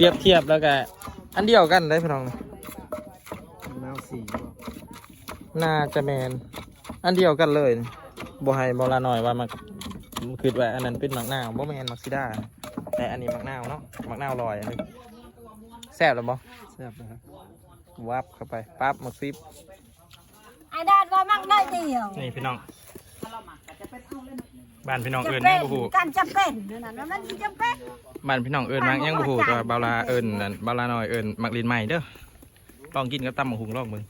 ປຽບທຽບແລ້ວກະອັນດຽວກັນເດ້ພີ່ນ້ອງ. ນາວສີ ໜ້າຈະແມ່ນອັນດຽວກັນເລີຍ. ບໍ່ໃຫ້ບໍ່ລານ້ອຍວ່າມັກ ຄິດວ່າອັນນັ້ນເປັນໝາກນາວ. ບໍ່ແມ່ນ ໝາກສີດາ. ແຕ່ອັນນີ້ໝາກນາວເນາະ ໝາກນາວລອຍ. ອັນນີ້ແຊບແລ້ວບໍ່? ແຊບແລ້ວ. ວັບເຂົ້າໄປ ປັບ ໝາກສິບ. ອ້າຍດາດວ່າມັກໜ້ອຍດຽວ. ນີ້ພີ່ນ້ອງ ບ້ານພີ່ນ້ອງເອີ້ນຫຍັງບໍ່ຮູ້ ກັນຈຳເປັນນັ້ນນະ ມັນຊິຈຳເປັນ. ບ້ານພີ່ນ້ອງເອີ້ນໝາກຫຍັງບໍ່ຮູ້ ແຕ່ວ່າບ່າວລາເອີ້ນນັ້ນ ບ່າວລານ້ອຍເອີ້ນໝາກລິ້ນໄມ້ເດີ້. ລອງກິນກັບຕຳບັກຫຸ່ງລອງເບິ່ງ.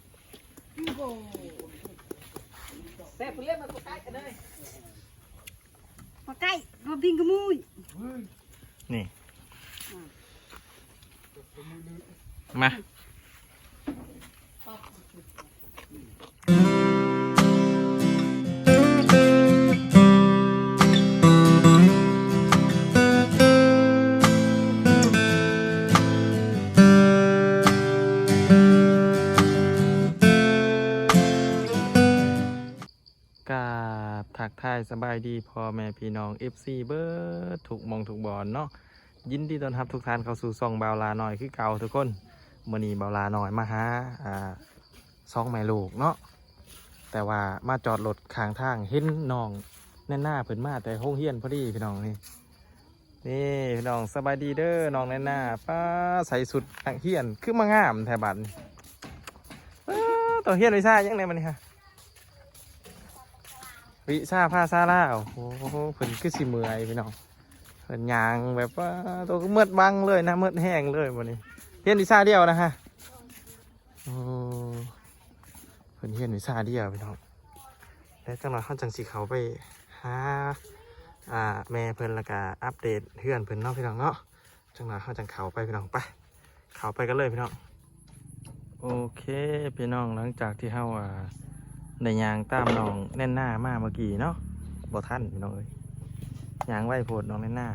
ແຊບເລີຍ ໝາກປາໄກ່ເອີຍ ປາໄກ່ ບໍ່ບິງກະມຸຍ. ນີ້ ມາ ກາບທັກທາຍສະບາຍດີພໍ່ແມ່ພີ່ນ້ອງ ເອັຟຊີ ເບິດທຸກໝ່ອງທຸກບ່ອນເນາະ. ຍິນດີຕ້ອນຮັບທຸກທ່ານເຂົ້າສູ່ຊ່ອງບ່າວລານ້ອຍຄືເກົ່າທຸກຄົນ. ມື້ນີ້ບ່າວລານ້ອຍມາຫາ ອ່າ ສອງແມ່ລູກເນາະ ແຕ່ວ່າມາຈອດລົດຂ້າງທາງ ເຫັນນ້ອງແນນນາເພິ່ນມາແຕ່ໂຮງຮຽນພໍດີພີ່ນ້ອງ. ນີ້ ນີ້ພີ່ນ້ອງ ສະບາຍດີເດີ້ນ້ອງແນນນາ. ປ້າ ໃສ່ຊຸດນັກຮຽນຄືມາງາມແທ້ບັດນີ້. ເອີ ຕ້ອງຮຽນວິຊາຫຍັງແດ່ບັດນີ້ຮະ? ວິຊາພາສາລາວ. ໂອ້ ເພິ່ນຄືຊິເມື່ອຍພີ່ນ້ອງ ເພິ່ນຍ່າງແບບວ່າໂຕຄືໝົດຫວັງເລີຍນະ ໝົດແຮງເລີຍບັດນີ້. ຮຽນວິຊາດຽວນະຮະ? ໂອ້ ເພິ່ນຮຽນວິຊາດຽວພີ່ນ້ອງ. ແລ້ວຈັກໜ່ອຍເຮົາຈັ່ງຊິເຂົ້າໄປຫາ ອ່າ ແມ່ເພິ່ນ ແລ້ວກະອັບເດດເຮືອນເພິ່ນເນາະພີ່ນ້ອງເນາະ. ຈັກໜ່ອຍເຮົາຈັ່ງເຂົ້າໄປພີ່ນ້ອງ ໄປ ເຂົ້າໄປກັນເລີຍພີ່ນ້ອງ. ໂອເຄພີ່ນ້ອງ ຫຼັງຈາກທີ່ເຮົາ ອ່າ ໄດ້ຍ່າງຕາມນ້ອງແນນນາມາເມື່ອກີ້ເນາະ ບໍ່ທັນພີ່ນ້ອງເອີຍ ຍ່າງໄວໂພດນ້ອງແນນນາ.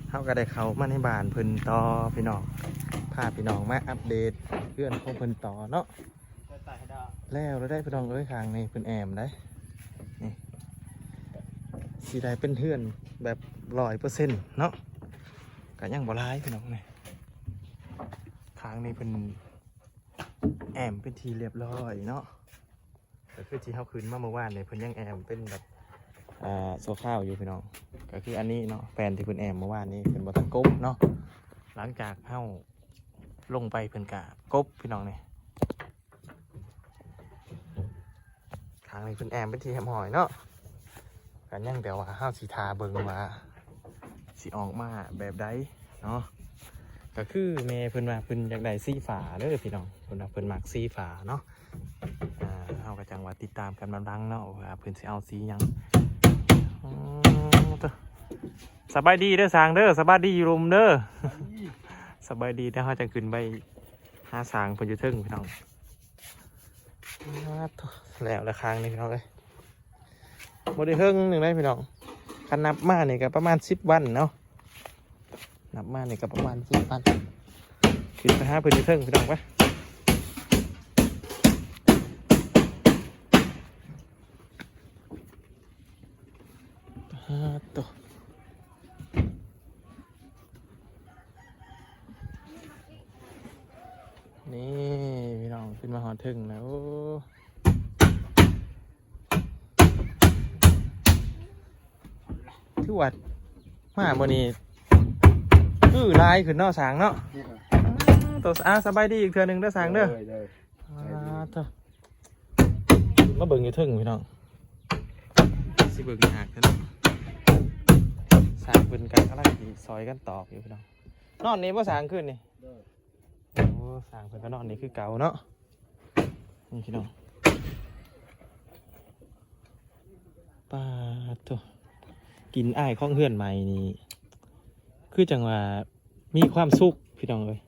ເຮົາກໍໄດ້ເຂົ້າມາໃນບ້ານເພິ່ນຕໍ່ພີ່ນ້ອງ ພາພີ່ນ້ອງມາອັບເດດເຮືອນຂອງເພິ່ນຕໍ່ເນາະ. ແລ້ວແລ້ວໄດ໋ພີ່ນ້ອງເອີຍ ຂ້າງນີ້ເພິ່ນແອ້ມໄດ໋ ນີ້ ຊິໄດ້ເປັນເຮືອນແບບຮ້ອຍເປີເຊັນເນາະ ກໍຍັງບໍ່ຫຼາຍພີ່ນ້ອງ. ນີ້ ຂ້າງນີ້ເພິ່ນແອ້ມເປັນທີ່ລຽບຮ້ອຍເນາະ. ກໍຄືທີ່ເຮົາຂຶ້ນມາເມື່ອວານນີ້ ເພິ່ນຍັງແອ້ມເປັນແບບ ອ່າ ຊົ່ວຄາວຢູ່ພີ່ນ້ອງ. ກໍຄືອັນນີ້ເນາະ ແຜ່ນທີ່ເພິ່ນແອ້ມເມື່ອວານນີ້ ເພິ່ນບໍ່ທັນກົບເນາະ. ຫຼັງຈາກເຮົາລົງໄປ ເພິ່ນກະກົບພີ່ນ້ອງ. ນີ້ ຂ້າງນີ້ເພິ່ນແອ້ມເປັນທີ່ຮຽບຮ້ອຍເນາະ. ກໍຍັງແຕ່ວ່າເຮົາຊິຖ້າເບິ່ງວ່າຊິອອກມາແບບໃດເນາະ. ກໍຄືແມ່ເພິ່ນວ່າເພິ່ນຢາກໄດ້ສີຟ້າເດີພີ່ນ້ອງ ເພິ່ນວ່າເພິ່ນມັກສີຟ້າເນາະ. ອ່າ ເຮົາກໍຈັ່ງວ່າຕິດຕາມກັນນຳຫຼັງເນາະ ວ່າເພິ່ນຊິເອົາສີຫຍັງ. ອໍ ໂທ້ ສະບາຍດີເດີຊ່າງເດີ ສະບາຍດີຢູ່ລຸ່ມເດີ. ສະບາຍດີ ດຽວເຮົາຈະຂຶ້ນໄປຫາຊ່າງເພິ່ນຢູ່ເທິງພີ່ນ້ອງ. ອາ ໂທ້ ແລ້ວລະຄາງນີ້ພີ່ນ້ອງເອີຍ ບໍ່ໄດ້ເຖິງໜຶ່ງໄດ໋ພີ່ນ້ອງ. ຄັນນັບມານີ້ກໍປະມານສິບວັນເນາະ ນັບມານີ້ກໍປະມານສິບວັນ. ຂຶ້ນໄປຫາເພິ່ນຢູ່ເທິງພີ່ນ້ອງ ໄປ. ອາ ໂທ້ ນີ້ພີ່ນ້ອງ ຂຶ້ນມາຮອດເທິງແລ້ວ. ໂອ້ ຖືວ່າມາມື້ນີ້ຄືຫຼາຍຂຶ້ນເນາະຊ່າງເນາະ. ໂຕ ອາ ສະບາຍດີອີກເທື່ອໜຶ່ງເດີຊ່າງເດີ. ໂດຍ ໂດຍ ອາ ໂທ້ ມາເບິ່ງຢູ່ເທິງພີ່ນ້ອງ ຊິເບິ່ງຍາກແທ້ເນາະ. ຊ່າງເພິ່ນກໍກຳລັງຊິຊ່ອຍກັນຕອກຢູ່ພີ່ນ້ອງ. ນອນນີ້ບໍ່ຊ່າງຄືນນີ້? ໂດຍ. ໂອ້ ຊ່າງເພິ່ນກໍນອນນີ້ຄືເກົ່າເນາະ. ນີ້ພີ່ນ້ອງ ປາດໂທ້ ກິ່ນອາຍຂອງເຮືອນໃໝ່ນີ້ ຄືຈັ່ງວ່າມີຄວາມສຸກພີ່ນ້ອງເອີຍ.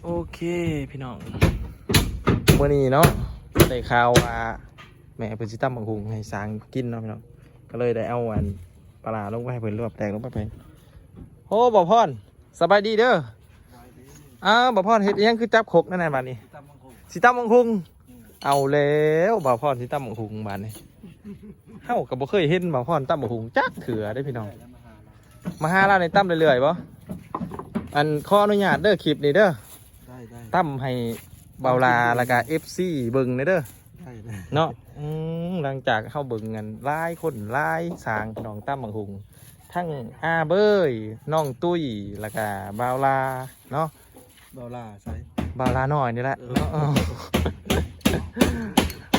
ໂອເຄພີ່ນ້ອງ ມື້ນີ້ເນາະ ໄດ້ຂ່າວວ່າແມ່ເພິ່ນຊິຕຳບັກຫຸ່ງໃຫ້ຊ່າງກິນເນາະພີ່ນ້ອງ ກໍເລີຍໄດ້ເອົາອັນປາຫຼ້າລົງໄປໃຫ້ເພິ່ນ ລວກແຕກລົງໄປໃຫ້. ໂອ້ ບ່າວພອນ ສະບາຍດີເດີ. ອ້າວ ບ່າວພອນ ເຮັດອີ່ຫຍັງຄືຈັບຄົກນັ້ນນະບາດນີ້? ຊິຕຳບັກຫຸ່ງ. ອືມ ເອົາແລ້ວ ບ່າວພອນຊິຕຳບັກຫຸ່ງບາດນີ້. ເຮົາກໍບໍ່ເຄີຍເຫັນບ່າວພອນຕຳບັກຫຸ່ງຈັກເທື່ອເດ້ພີ່ນ້ອງ. ມາຫາລາວນີ້ຕຳເລື້ອຍໆບໍ່? ອັນ ຂໍອະນຸຍາດເດີ ຄລິບນີ້ເດີ ໄດ້ໆ ຕຳໃຫ້ບ່າວຫຼ້າ ແລ້ວກະເອັຟຊີເບິ່ງແດ່ເດີ ໄດ້ໆ ເນາະ. ອືມ ຫຼັງຈາກເຮົາເບິ່ງກັນຫຼາຍຄົນຫຼາຍຊ່າງ ພີ່ນ້ອງ ຕຳບັກຫຸ່ງ ທັງອາເບີຍ ນ້ອງຕຸ້ຍ ແລ້ວກະບ່າວຫຼ້າເນາະ. ບ່າວຫຼ້າໃສ? ບ່າວຫຼ້ານ້ອຍນີ້ແຫຼະ ເອີ ເນາະ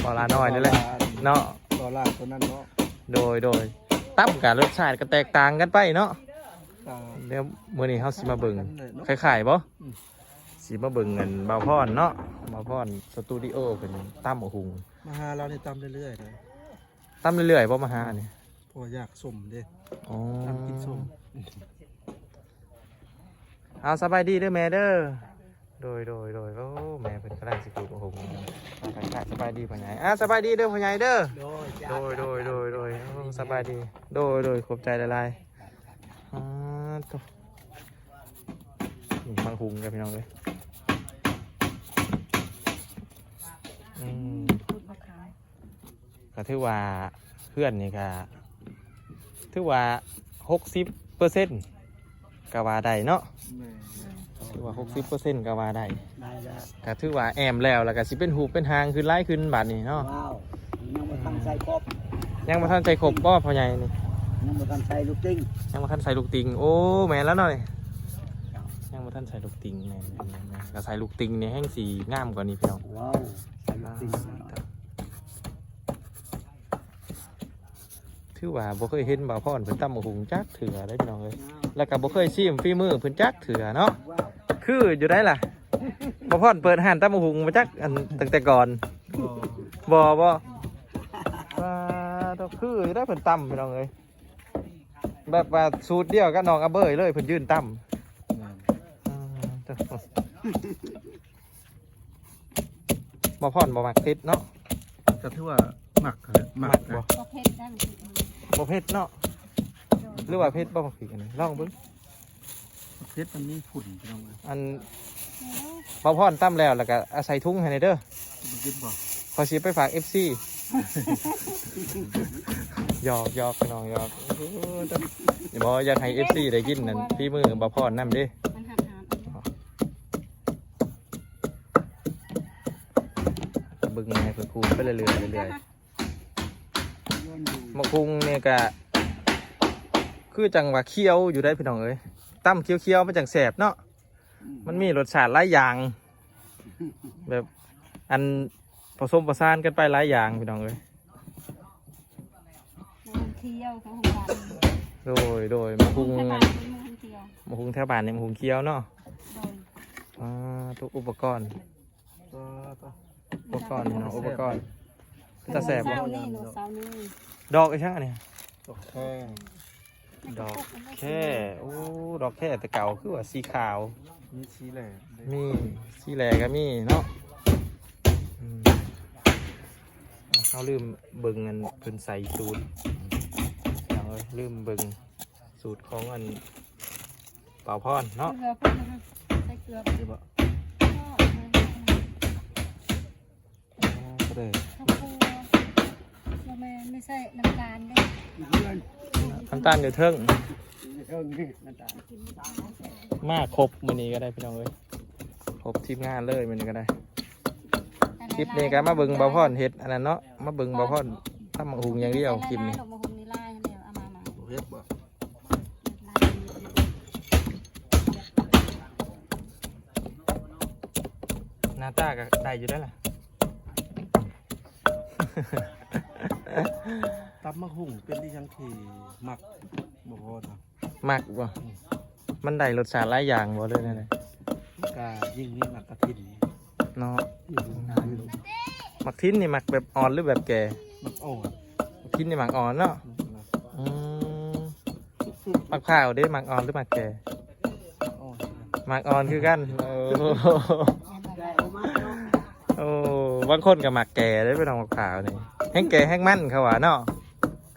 ບ່າວຫຼ້ານ້ອຍນີ້ແຫຼະ ບ່າວຫຼ້າ ເນາະ ບ່າວຫຼ້າຕົວນັ້ນເນາະ. ໂດຍ ໂດຍ ຕຳກະລົດຊາດກະແຕກຕ່າງກັນໄປເນາະ. ດຽວມື້ນີ້ເຮົາຊິມາເບິ່ງ ຄ້າຍໆບໍ່? ອືມ ຊິມາເບິ່ງອັນບ່າວພອນເນາະ ບ່າວພອນສະຕູດິໂອເພິ່ນຕຳບັກຫຸ່ງ. ມາຫາລາວນີ້ຕຳເລື້ອຍໆເດີ ຕຳເລື້ອຍໆບໍ່ມາຫານີ້? ເພາະວ່າຢາກສົ້ມເດ້. ອໍ ຕຳກິນສົ້ມ. ເອົາ ສະບາຍດີເດີແມ່ເດີ. ໂດຍ ໂດຍ ໂດຍ ໂອ້ ແມ່ເພິ່ນກຳລັງຊິຂູດບັກຫຸ່ງ. ສະບາຍດີພໍ່ໃຫຍ່ ອ່າ ສະບາຍດີເດີພໍ່ໃຫຍ່ເດີ. ໂດຍ ໂດຍ ໂດຍ ໂດຍ ໂດຍ ໂອ້ ສະບາຍດີ. ໂດຍ ໂດຍ ຂອບໃຈຫຼາຍໆ. ອ່າ ໂຕ ນີ້ບັກຫຸ່ງກັນພີ່ນ້ອງເອີຍ. ອືມ ຂູດບັກຂາມ ກໍຖືວ່າເຮືອນນີ້ກໍຖືວ່າຫົກສິບເປີເຊັນກໍວ່າໄດ້ເນາະ. ແມ່ນ ຖືວ່າຫົກສິບເປີເຊັນກໍວ່າໄດ້ ໄດ້ແລ້ວ ກໍຖືວ່າແອ້ມແລ້ວ ແລ້ວກໍຊິເປັນຮູບເປັນຮ່າງຂຶ້ນຫຼາຍຂຶ້ນບາດນີ້ເນາະ. ວ້າວ ຍັງບໍ່ທັນໃສ່ຄົບ ຍັງບໍ່ທັນໃສ່ຄົບບໍ່ພໍ່ໃຫຍ່ນີ້? ຍັງບໍ່ທັນໃສ່ລູກຕິງ ຍັງບໍ່ທັນໃສ່ລູກຕິງ. ໂອ້ ແມ່ນແລ້ວເນາະນີ້ ຍັງບໍ່ທັນໃສ່ລູກຕິງ. ແມ່ນໆໆ ກໍໃສ່ລູກຕິງນີ້ແຮ່ງຊິງາມກວ່ານີ້ພີ່ນ້ອງ. ວ້າວ ໃສ່ລູກຕິງ ອ່າ ຖືວ່າບໍ່ເຄີຍເຫັນບ່າວພອນເພິ່ນຕຳບັກຫຸ່ງຈັກເທື່ອເດ້ພີ່ນ້ອງເອີຍ ແລ້ວກໍບໍ່ເຄີຍຊີມຝີມືເພິ່ນຈັກເທື່ອເນາະ. ຄືຢູ່ໃດ໋ລະ ບ່າວພອນເປີດຮ້ານຕຳບັກຫຸ່ງມາຈັກອັນຕັ້ງແຕ່ກ່ອນ? ບໍ່ ບໍ່ ບໍ່. ປາດໂທ້ ຄືຢູ່ໃດ໋ເພິ່ນຕຳພີ່ນ້ອງເອີຍ ແບບວ່າສູດດຽວກັບນ້ອງອາເບີຍເລີຍ ເພິ່ນຢືນຕຳ. ແມ່ນ ອືມ ໂທ້ ບ່າວພອນບໍ່ມັກເຜັດເນາະ? ກໍຖືວ່າມັກຫັ້ນແຫຼະ ມັກ ມັກນະ ບໍ່? ບໍ່ເຜັດໄດ້ ມັນຕິດມື ບໍ່ເຜັດເນາະ. ໂດຍ ຫຼືວ່າເຜັດບໍ່ໝາກພິກອັນນີ້? ລອງເບິ່ງ ເຜັດມັນມີຝຸ່ນພີ່ນ້ອງເອີຍ. ອັນ ບໍ່ ບ່າວພອນຕຳແລ້ວ ແລ້ວກໍເອົາໃສ່ຖົງໃຫ້ແດ່ເດີ. ບໍ່ກິນບໍ່? ຂ້ອຍຊິໄປຝາກເອັຟຊີ. ຫຍອກໆ ພີ່ນ້ອງ ຫຍອກ. ບໍ່ ຢາກໃຫ້ເອັຟຊີໄດ້ກິນນັ້ນ ຝີມືບ່າວພອນນຳເດ້. ມັນຫາບໆ ເບິ່ງໃຫ້ເພິ່ນຂູດໄປເລື້ອຍໆ ເລື້ອຍໆ. ບັກຫຸ່ງນີ້ກະຄືຈັ່ງວ່າຂຽວຢູ່ໄດ໋ພີ່ນ້ອງເອີຍ ຕຳຂຽວໆ ມັນຈັ່ງແຊບເນາະ. ອືມ ມັນມີລົດຊາດຫຼາຍຢ່າງ ແບບອັນ ປະສົມປະສານກັນໄປຫຼາຍຢ່າງພີ່ນ້ອງເອີຍ. ບັກຫຸ່ງຂຽວ ບັກຫຸ່ງດຳ. ໂດຍ ໂດຍ ບັກຫຸ່ງ ບັກຫຸ່ງແຖວບ້ານເປັນບັກຫຸ່ງຂຽວ ບັກຫຸ່ງແຖວບ້ານນີ້ບັກຫຸ່ງຂຽວເນາະ. ໂດຍ ອ່າ ທຸກອຸປະກອນ ເອີ ໄປ ອຸປະກອນເນາະ ອຸປະກອນ ເປັນຕາແຊບບໍ່? ເຊົ້ານີ້ເນາະ ເຊົ້ານີ້ ດອກອີຫຍັງອັນນີ້? ດອກແຄ ດອກແຄ. ໂອ້ ດອກແຄແຕ່ເກົ່າຄືວ່າສີຂາວ ມີສີແຫຼ ມີສີແຫຼກໍມີເນາະ. ອືມ ເຮົາລືມເບິ່ງອັນເພິ່ນໃສ່ສູດ ເອົາເລີຍ ລືມເບິ່ງ ສູດຂອງອັນບ່າວພອນເນາະ. ເກືອ ໃສ່ເກືອ ນີ້ບໍ່? ອໍ ບໍ່ແມ່ນ ໄດ້ໃສ່ນ້ຳຕານເດ້ ນ້ຳຕານຢູ່ເທິງ. ມາຄົບມື້ນີ້ກໍໄດ້ພີ່ນ້ອງເອີຍ ຄົບທີມງານເລີຍມື້ນີ້ກໍໄດ້. ຄລິບນີ້ກໍມາເບິ່ງບ່າວພອນເຮັດອັນນັ້ນເນາະ ມາເບິ່ງບ່າວພອນຕຳບັກຫຸ່ງຢ່າງດຽວ ຄລິບນີ້. ບໍ່ເຮັດບໍ່? ໜ້າຕາກໍໄດ້ຢູ່ເດ້ລະ. ຕຳບັກຫຸ່ງເປັນອີ່ຫຍັງທີ່ມັກບໍ່ພໍນະ. ມັກບໍ່? ອືມ ມັນໄດ້ລົດຊາດຫຼາຍຢ່າງບໍ່ ຫຼືແນວໃດ? ກໍຍິ່ງນີ້ມັກກະຖິນເນາະ. ອືມ ໝາກຖິນນີ້ມັກແບບອ່ອນ ຫຼືແບບແກ່? ໝາກອ່ອນ. ໝາກຖິນນີ້ໝາກອ່ອນເນາະ. ອືມ ອືມ ໝາກພ້າວເດ້ ໝາກອ່ອນ ຫຼືໝາກແກ່? ອ່ອນ. ໝາກອ່ອນຄືກັນ. ໂອ້ ໂອ້ ບາງຄົນກໍໝາກແກ່ເດ້ ໄປນຳໝາກພ້າວນີ້ ແຮ່ງແກ່ແຮ່ງມັນ ເຂົາວ່າເນາະ.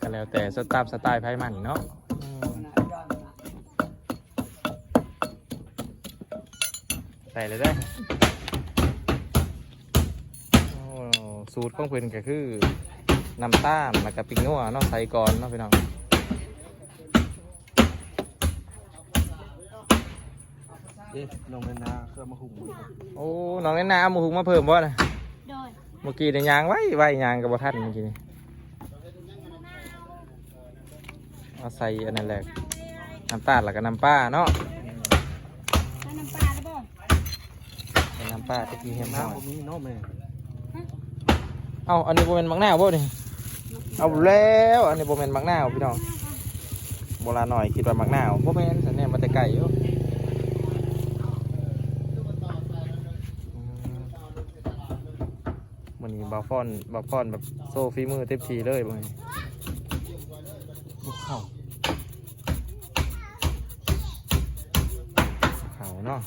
ກໍແລ້ວແຕ່ສະ ຕາມສະໄຕລ໌ໃຜມັນເນາະ. ອືມ ໃສ່ເລີຍເດີ. ໂອ້ ສູດຂອງເພິ່ນກໍຄືນ້ຳຕານ ແລ້ວກໍພິກນົວເນາະ ໃສ່ກ່ອນເນາະພີ່ນ້ອງ. ເດ້ ນ້ອງແນນນາເອົາມາຫຸງ ໂອ້ ນ້ອງແນນນາເອົາມາຫຸງມາເພີ່ມບໍ່ນະ? ໂດຍ ເມື່ອກີ້ນີ້ຍ່າງໄວໆ ຍ່າງກໍບໍ່ທັນເມື່ອກີ້ນີ້ ເອົາໃສ່ອັນນັ້ນແຫຼະ ນ້ຳຕານແລ້ວກໍນ້ຳປາເນາະ ໃສ່ນ້ຳປາແລ້ວບໍ່? ໃສ່ນ້ຳປາຕະກີ້ເຫັນ ນ້ຳບໍ່ມີເນາະແມ່. ເອົ້າ ອັນນີ້ບໍ່ແມ່ນໝາກນາວບໍ່ນີ້? ເອົາແລ້ວ ອັນນີ້ບໍ່ແມ່ນໝາກນາວພີ່ນ້ອງ ບໍ່ຫຼ້ານ້ອຍຄິດວ່າໝາກນາວ ບໍ່ແມ່ນຊັ້ນ ແນມມາແຕ່ໄກຢູ່. ອືມ ມື້ນີ້ບ່າວພອນ ບ່າວພອນແບບໂຊຝີມືເຕັມທີ່ເລີຍມື້ນີ້ ເຂົ້າ ເຂົ້າເນາະ.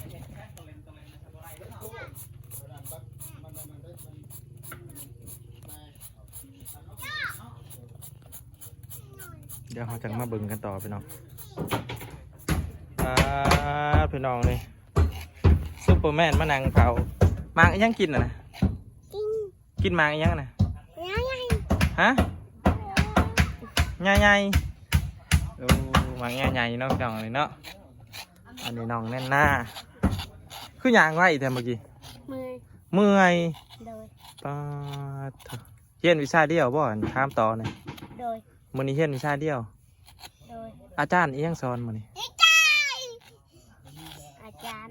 ດຽວເຮົາຈັ່ງມາເບິ່ງກັນຕໍ່ພີ່ນ້ອງ. ອ່າ ພີ່ນ້ອງນີ້ ຊຸບເປີແມນມານັ່ງເຝົ້າ ໝາກອີ່ຫຍັງກິນນະ? ກິນ ກິນໝາກອີ່ຫຍັງນະ? ຫຍ້າໃຫຍ່ ຮະ? ຫຍ້າໃຫຍ່ ໂອ້ ໝາກຫຍ້າໃຫຍ່ເນາະ ພີ່ນ້ອງເອີຍເນາະ. ອັນນີ້ນ້ອງແນນນາ ຄືຍ່າງໄວແທ້ເມື່ອກີ້? ເມື່ອຍ ເມື່ອຍ ໂດຍ ປາດໂທ້ ຮຽນວິຊາດຽວບໍ່? ອັນຖາມຕໍ່ນີ້ ໂດຍ ມື້ນີ້ຮຽນວິຊາດຽວ ໂດຍ ອາຈານອີ່ຫຍັງສອນມື້ນີ້? ອາຈານ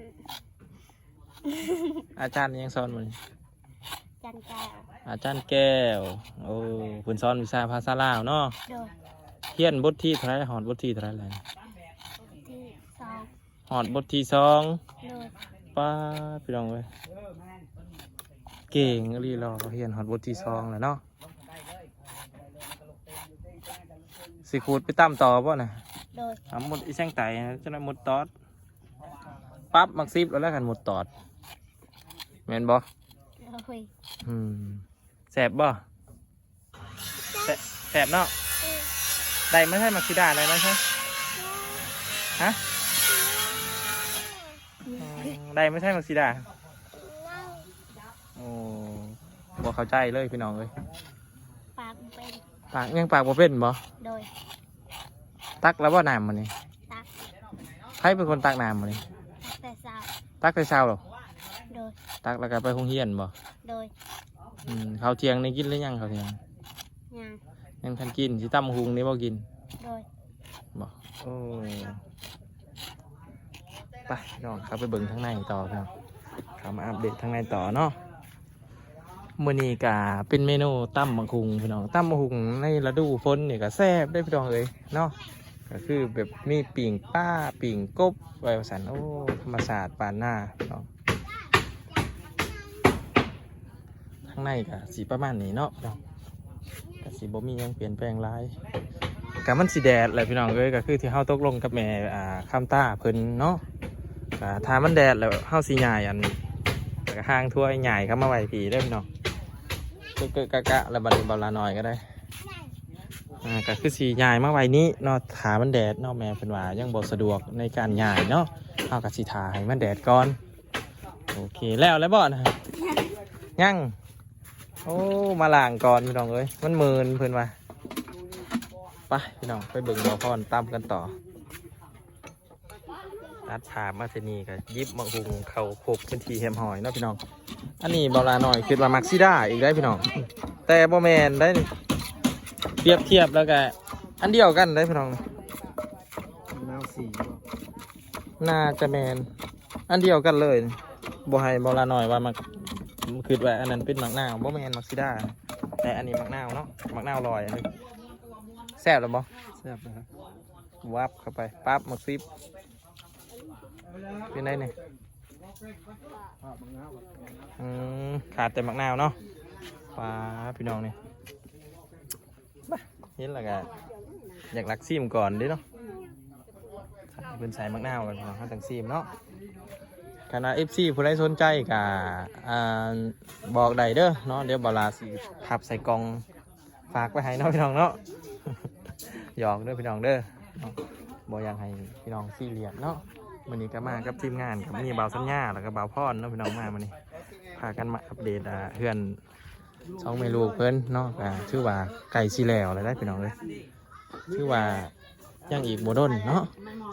ອາຈານອີ່ຫຍັງສອນມື້ນີ້? ອາຈານແກ້ວ ອາຈານແກ້ວ ໂອ້ ເພິ່ນສອນວິຊາພາສາລາວເນາະ ໂດຍ ຮຽນບົດທີເທົ່າໃດ? ຮອດບົດທີເທົ່າໃດແລ້ວ? ບົດທີສອງ ຮອດບົດທີສອງ ໂດຍ ປາດ ພີ່ນ້ອງເອີຍ ເກັ່ງອີ່ຫຼີເນາະ ຮຽນຮອດບົດທີສອງແລ້ວເນາະ. ຊິຂູດໄປຕຳຕໍ່ບໍ່ນະ? ໂດຍ ເອົາໝົດອີ່ແສງໄຕ ຈະໄດ້ໝົດຕອດ ປັບໝາກສິບແລ້ວ ຄັນໝົດຕອດ ແມ່ນບໍ່? ໂດຍ ອືມ ແຊບບໍ່? ແຊ- ແຊບເນາະ ເອີ ໄດ້ມາໃສໝາກສີດາ ໄດ້ມາໃສ? ຮະ? ອືມ ໄດ້ມາໃສໝາກສີດາ? ໂອ້ ບໍ່ເຂົ້າໃຈເລີຍພີ່ນ້ອງເອີຍ ປາກບໍ່ເປັນ ປາກ ຍັງປາກບໍ່ເປັນບໍ່? ໂດຍ ຕັກແລ້ວບໍ່ນ້ຳມື້ນີ້? ຕັກ ໃຜເປັນຄົນຕັກນ້ຳມື້ນີ້? ຕັກແຕ່ເຊົ້າ ຕັກແຕ່ເຊົ້າ ໂດຍ ຕັກແລ້ວກໍໄປໂຮງຮຽນບໍ່? ໂດຍ ອືມ ເຂົ້າທ່ຽງນີ້ກິນຫຼືຍັງ? ເຂົ້າທ່ຽງ ຍັງ ຍັງທັນກິນ ຊິຕຳຫຸງນີ້ບໍ່ກິນ? ໂດຍ ບໍ່ ໂອ້ ໄປພີ່ນ້ອງ ເຂົ້າໄປເບິ່ງທາງໃນຕໍ່ເນາະ ເຂົ້າມາອັບເດດທາງໃນຕໍ່ເນາະ. ມື້ນີ້ກະເປັນເມນູຕຳບັກຫຸ່ງພີ່ນ້ອງ ຕຳບັກຫຸ່ງໃນລະດູຝົນນີ້ກະແຊບເດ້ພີ່ນ້ອງເອີຍເນາະ ກະຄືແບບມີປີ້ງປາ ປີ້ງກົບໄວ້ວ່າຊັ້ນ. ໂອ້ ທຳມະຊາດບ້ານນາພີ່ນ້ອງ ທາງໃນກະຊິປະມານນີ້ເນາະພີ່ນ້ອງ ກະຊິບໍ່ມີຫຍັງປ່ຽນແປງຫຼາຍ ກະມັນຊິແດດແຫຼະພີ່ນ້ອງເອີຍ ກະຄືທີ່ເຮົາຕົກລົງກັບແມ່ ອ່າ ຄຳຕາເພິ່ນເນາະ ກະຖ້າມັນແດດແລ້ວເຮົາຊິຍ້າຍອັນ ກະຫາງຖ້ວຍຍ້າຍເຂົ້າມາໄວ້ພີ້ເດີພີ່ນ້ອງ ເກະກະກະ ແລ້ວບັດນີ້ເບົາຫຼ້ານ້ອຍກໍໄດ້ ອ່າ ກະຄືຊິຍ້າຍມາໄວ້ນີ້ເນາະ ຖ້າມັນແດດເນາະ ແມ່ເພິ່ນວ່າຍັງບໍ່ສະດວກໃນການຍ້າຍເນາະ ເຮົາກະຊິຖ້າໃຫ້ມັນແດດກ່ອນ. ໂອເຄ ແລ້ວແລ້ວບໍ່ນະ? ຍັງ ໂອ້ ມາລ້າງກ່ອນພີ່ນ້ອງເອີຍ ມັນມື່ນເພິ່ນວ່າ. ໄປພີ່ນ້ອງ ໄປເບິ່ງບ່າວພອນຕຳກັນຕໍ່. ຕັດພາບມາທີ່ນີ້ກໍຫຍິບໝາກຫຸ່ງເຂົ້າຄົກເປັນທີ່ຮຽບຮ້ອຍເນາະພີ່ນ້ອງ. ອັນນີ້ເບົາຫຼ້ານ້ອຍຄິດວ່າໝາກສີດາອີກໄດ໋ພີ່ນ້ອງ ແຕ່ບໍ່ແມ່ນໄດ໋ ປຽບທຽບແລ້ວກໍອັນດຽວກັນໄດ໋ພີ່ນ້ອງ. ນາວສີບໍ່? ໜ້າຈະແມ່ນອັນດຽວກັນເລີຍ ບໍ່ໃຫ້ເບົາຫຼ້ານ້ອຍວ່າໝາກ ຄິດວ່າອັນນັ້ນເປັນໝາກນາວ ບໍ່ແມ່ນໝາກສີດາ ແຕ່ອັນນີ້ໝາກນາວເນາະ ໝາກນາວລອຍອັນນີ້. ແຊບແລ້ວບໍ່? ແຊບແລ້ວ ວັບເຂົ້າໄປ ປັບໝາກສິບ ເປັນໄດນີ້? ອືມ ຂາດແຕ່ໝາກນາວເນາະ. ປາ ພີ່ນ້ອງນີ້ ເຫັນແລ້ວກໍຢາກລັກຊີມກ່ອນເດ້ເນາະ. ເພິ່ນໃສ່ໝາກນາວກ່ອນເນາະ ເຮົາຈັ່ງຊີມເນາະ. ຄັນວ່າເອັຟຊີຜູ້ໃດສົນໃຈກໍ ອ່າ ບອກໄດ້ເດີເນາະ ດຽວເບົາຫຼ້າຊິພັບໃສ່ກ່ອງ ຝາກໄວ້ໃຫ້ເນາະພີ່ນ້ອງເນາະ. ຫຍອກເດີພີ່ນ້ອງເດີ ບໍ່ຢາກໃຫ້ພີ່ນ້ອງຊີຣຽສເນາະ. ມື້ນີ້ກໍມາກັບທີມງານ ກໍມີບ່າວສັນຍາ ແລ້ວກໍບ່າວພອນເນາະພີ່ນ້ອງ ມາມື້ນີ້ ພາກັນມາອັບເດດ ອ່າ ເຮືອນສອງແມ່ລູກເພິ່ນເນາະ. ກໍຖືວ່າໃກ້ຊິແລ້ວແລ້ວເດ້ພີ່ນ້ອງເອີຍ ຖືວ່າຍັງອີກບໍ່ດົນເນາະ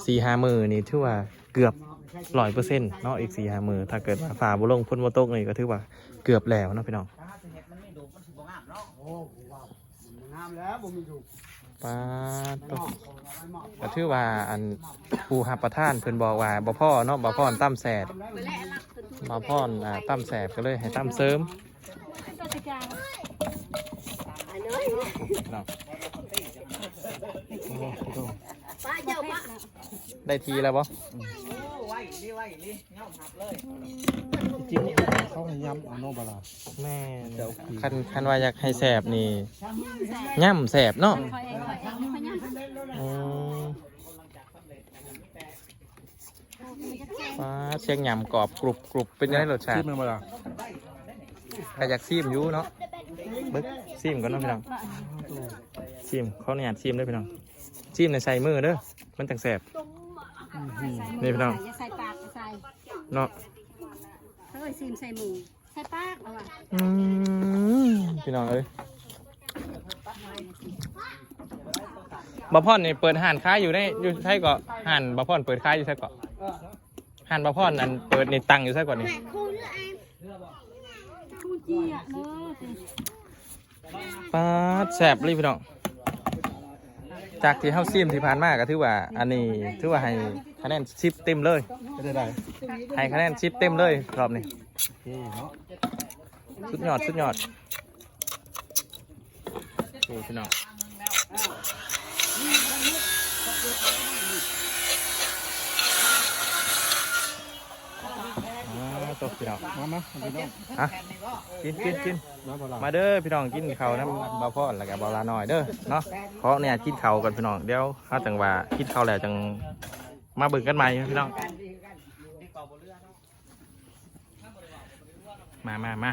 ສີ່ຫ້າມື້ນີ້ຖືວ່າເກືອບ ຮ້ອຍເປີເຊັນເນາະ ອີກສີ່ຫ້າມື້ ຖ້າເກີດວ່າຟ້າບໍ່ລົງ ຝົນບໍ່ຕົກນີ້ກໍຖືວ່າເກືອບແລ້ວເນາະພີ່ນ້ອງ. ໂອ້ ງາມແລ້ວ ບໍ່ມີດູກ ປາດໂທ້ ກໍຖືວ່າອັນ ຜູ້ຮັບປະທານເພິ່ນບອກວ່າບໍ່ພໍເນາະ ບ່າວພອນຕຳແຊບ ບ່າວພອນ ອ່າ ຕຳແຊບ ກໍເລີຍໃຫ້ຕຳເສີມ. ໄດ້ທີ່ແລ້ວບໍ່? ຈິງໆ ເຂົາໃຫ້ຍຳເອົາເນາະ ບໍ່ລະ? ແມ່ນ ຄັນ ຄັນວ່າຢາກໃຫ້ແຊບນີ້ ຍຳແຊບເນາະ. ອືມ ປາດ ສຽງຍຳກອບກຣຸບໆ ເປັນຈັ່ງໃດລົດຊາດ? ຊີມແມ່ນບໍ່ລະ? ກໍຢາກຊີມຢູ່ເນາະ ເບິ່ງ ຊີມກ່ອນເນາະພີ່ນ້ອງ. ຊີມ ຂໍອະນຸຍາດຊີມເດີພີ່ນ້ອງ ຊີມໃນໃສ່ມືເດີ ມັນຈັ່ງແຊບ. ນີ້ພີ່ນ້ອງ ຢ່າໃສ່ປາກ ໃສ່ ເນາະ ເອີຍ ຊີມໃສ່ມື ໃສ່ປາກ ເອົາວ່າ ອືມ ພີ່ນ້ອງເອີຍ ບ່າວພອນນີ້ເປີດຮ້ານຂາຍຢູ່ໃນ ຢູ່ໃສເກາະ? ຮ້ານບ່າວພອນເປີດຂາຍຢູ່ໃສເກາະ? ຮ້ານບ່າວພອນອັນເປີດນີ້ຕັ້ງຢູ່ໃສເກາະນີ້? ປາດ ແຊບເລີຍພີ່ນ້ອງ ຈາກທີ່ເຮົາຊີມທີ່ຜ່ານມາກໍຖືວ່າ ອັນນີ້ຖືວ່າໃຫ້ຄະແນນສິບເຕັມເລີຍ. ເປັນຈັ່ງໃດ? ໃຫ້ຄະແນນສິບເຕັມເລີຍ ລອບນີ້ ໂອເຄເນາະ ສຸດຍອດ ສຸດຍອດ. ໂອ້ ພີ່ນ້ອງ ອ່າ ຕົກພີ່ນ້ອງ ມາ ມາ ພີ່ນ້ອງ ຮະ ກິນ ກິນ ກິນ ມາ ມາເດີພີ່ນ້ອງ ກິນເຂົ້ານຳບ່າວພອນ ແລ້ວກໍບ່າວຫຼ້ານ້ອຍເດີເນາະ. ຂໍອະນຸຍາດກິນເຂົ້າກ່ອນພີ່ນ້ອງ ດຽວເຮົາຈັ່ງວ່າ ກິນເຂົ້າແລ້ວຈັ່ງມາເບິ່ງກັນໃໝ່ພີ່ນ້ອງ. ມາ ມາ ມາ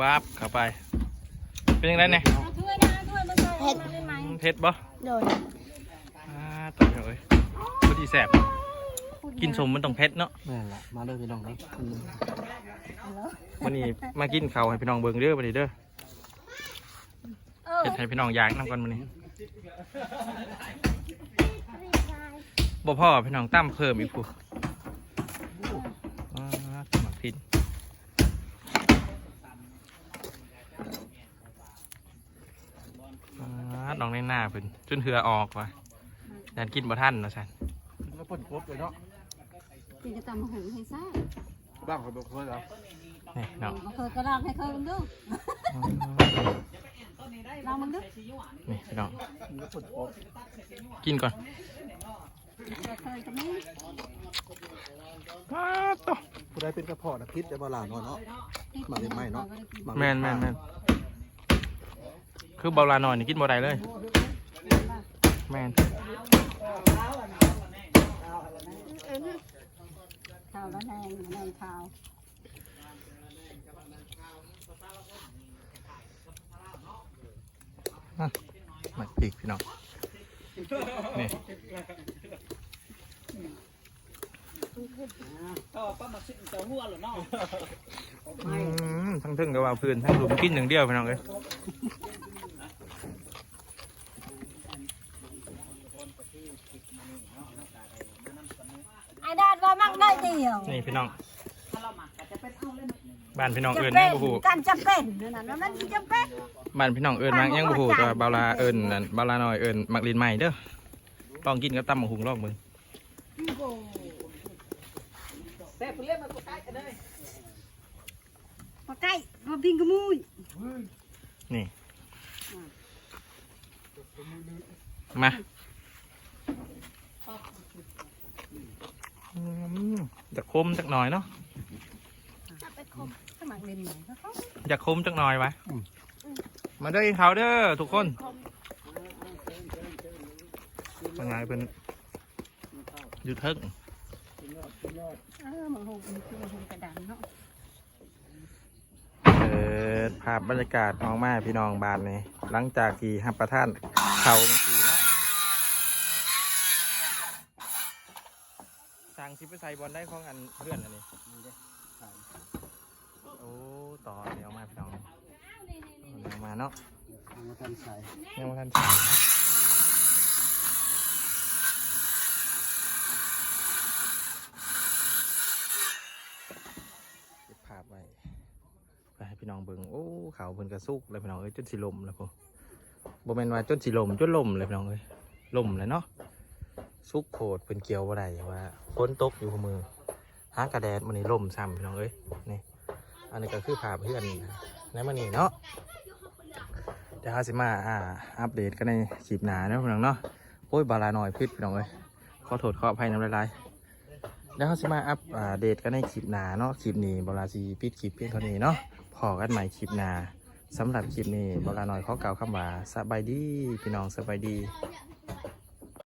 ວາບເຂົ້າໄປ ເປັນຈັ່ງໃດແດ່? ເຜັດ ເຜັດບໍ່? ໂດຍ ອ່າ ຕົວເອີຍ ພໍດີແຊບ ກິນສົ້ມມັນຕ້ອງເຜັດເນາະ. ແມ່ນລະ ມາເດີພີ່ນ້ອງເດີ ມື້ນີ້ມາກິນເຂົ້າໃຫ້ພີ່ນ້ອງເບິ່ງເດີ ມື້ນີ້ເດີ. ເອີ ເຮັດໃຫ້ພີ່ນ້ອງຢາກນຳກ່ອນມື້ນີ້ ບໍ່ພໍພີ່ນ້ອງ ຕຳເພີ່ມອີກພຸ້ນ. ອ່າ ໝາກພິນ ອ່າ ນ້ອງໃນໜ້າເພິ່ນຈົນເຫື່ອອອກວ່າ ຢ້ານກິນບໍ່ທັນວ່າຊັ້ນ ເພິ່ນມາເພິ່ນກົບເລີຍເນາະ. ກິນກັບຕຳບັກຫຸ່ງແຮງແຊບ. ບ້າງເຂົາບໍ່ເຄີຍເອົາ ນີ້ເນາະ ບໍ່ເຄີຍກໍລອງໃຫ້ເຄີຍເບິ່ງດູ ອືມ ລອງເບິ່ງດູ ນີ້ພີ່ນ້ອງ ກິນກ່ອນ ເຄີຍກໍມີ. ປາດໂທ້ ຜູ້ໃດເປັນກະເພາະນະ ຜິດໄດ້ບໍ່ລະເນາະ ໝາກເລັດໃໝ່ເນາະ ແມ່ນໆໆ. ຄືເບົາຫຼ້ານ້ອຍນີ້ກິນບໍ່ໄດ້ເລີຍ ແມ່ນ ເຂົ້າລະແນງ ແນງເຂົ້າ ອືມ ໝາກພິກພີ່ນ້ອງ ນີ້ ຕໍ່ປາໝາກຊິດເຈົ້າຫົວແລ້ວເນາະ. ອືມ ທັງເທິງກໍວ່າພື້ນ ທັງລຸ່ມກິນຢ່າງດຽວພີ່ນ້ອງເອີຍ. ອ້າຍດອດວ່າມັກໜ້ອຍດຽວ ນີ້ພີ່ນ້ອງ ບ້ານພີ່ນ້ອງເອີ້ນຫຍັງບໍ່ຮູ້ ການຈຳເປັນນັ້ນນະ ມັນຊິຈຳເປັນ ບ້ານພີ່ນ້ອງເອີ້ນໝາກຫຍັງບໍ່ຮູ້ ແຕ່ວ່າເບົາລາເອີ້ນນັ້ນ ເບົາລານ້ອຍເອີ້ນໝາກລິ້ນໄມ້ເດີ. ລອງກິນກັບຕຳບັກຫຸ່ງລອງເບິ່ງ. ແຊບພຸ້ນແຫຼະ ມາປາໄກ່ເດີ ປາໄກ່ ມາປິ່ງກະມຸ້ຍ ນີ້ ມາ ອືມ ຢາກຂົມຈັກໜ້ອຍເນາະ ຢາກຂົມຈັກໜ້ອຍຫວາ. ອືມ ມາເດີກິນເຂົ້າເດີທຸກຄົນ ເພິ່ນຫາຍເພິ່ນ ຢູ່ເທິງ ເອີ ໝາກຫຸ່ງ ອັນນີ້ຄືໝາກຫຸ່ງກະດຳເນາະ. ເປີດພາບບັນຍາກາດອອກມາພີ່ນ້ອງ ບາດນີ້ ຫຼັງຈາກທີ່ຮັບປະທານເຂົ້າມື້ກີ້ເນາະ ສ້າງຊິໄປໃສ່ບ່ອນໃດຂອງອັນເຮືອນອັນນີ້ ນີ້ເດ້ ໂອ້ ຕໍ່ອັນນີ້ອອກມາພີ່ນ້ອງ ອອກມາເນາະ ຍັງບໍ່ທັນໃສ່ ຍັງບໍ່ທັນໃສ່. น้องเบิ่ง โอ้ เขาเพิ่นก็สุกแล้วพี่น้องเอ้ย จนสิล่มแล้วพุ้น บ่แม่นว่าจนสิล่ม จนล่มเลยพี่น้องเอ้ย ล่มแล้วเนาะ สุกโพด เพิ่นเกี่ยวบ่ได้ ว่าฝนตกอยู่มื้อ หากะแดด มื้อนี้ล่มซ้ำพี่น้องเอ้ย นี่ อันนี้ก็คือภาพเฮือนในมื้อนี้เนาะ เดี๋ยวเฮาสิมา อ่า อัปเดตกันในคลิปหน้าเนาะพี่น้องเนาะ โอ้ย บ่าวหลาน้อยผิดพี่น้องเอ้ย ขอโทษขออภัยนำหลายๆ เดี๋ยวเฮาสิมาอัป อ่า เดตกันในคลิปหน้าเนาะ คลิปนี้บ่าวหลาสิปิดคลิปเพียงเท่านี้เนาะ พ้อกันใหม่คลิปหน้า สำหรับคลิปนี้บ่าวหลาน้อยขอกล่าวคำว่าสบายดีพี่น้อง สบายดี